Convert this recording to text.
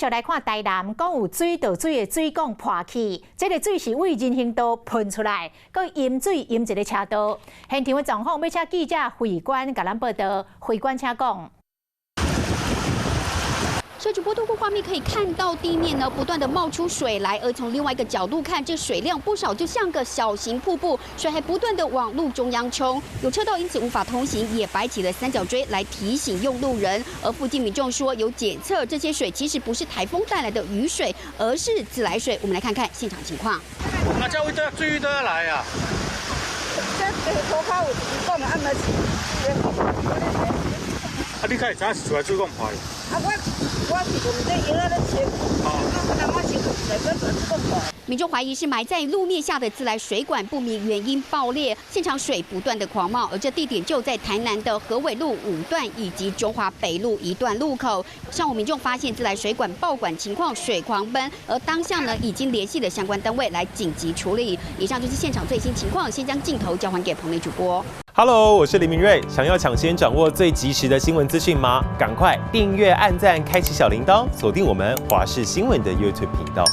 續來看台南，講有水道水的水管破去，這个水是對人行道噴出來，閣淹水淹一个車道。現場的狀況，欲請記者慧官共咱報道。慧官請講。攝主播透過畫面可以看到地面呢不斷的冒出水來，而從另外一個角度看，這水量不少，就像個小型瀑布，水還不斷的往路中央衝，有車道因此無法通行，也擺起了三角錐來提醒用路人。而附近民眾說，有檢測這些水其實不是颱風帶來的雨水，而是自來水。我們來看看現場情況。啊，這位佗水佗來啊？這塗跤有水管啊，嘛是。啊，你敢會知影是自來水管破的？啊，我是用這藥仔咧清，啊，我是來個水管破。民眾懷疑是埋在路面下的自來水管不明原因爆裂，現場水不斷的狂冒，而這地點就在台南的河尾路五段以及中華北路一段路口。上午民眾發現自來水管爆管情況，水狂奔，而當下呢已經聯繫了相關單位來緊急處理。以上就是現場最新情況，先將鏡頭交還給彭美主播。 Hello，我是林明瑞。想要搶先掌握最及時的新聞資訊嗎？趕快訂閱、按讚、開啟小鈴鐺，鎖定我們華視新聞的 YouTube 頻道。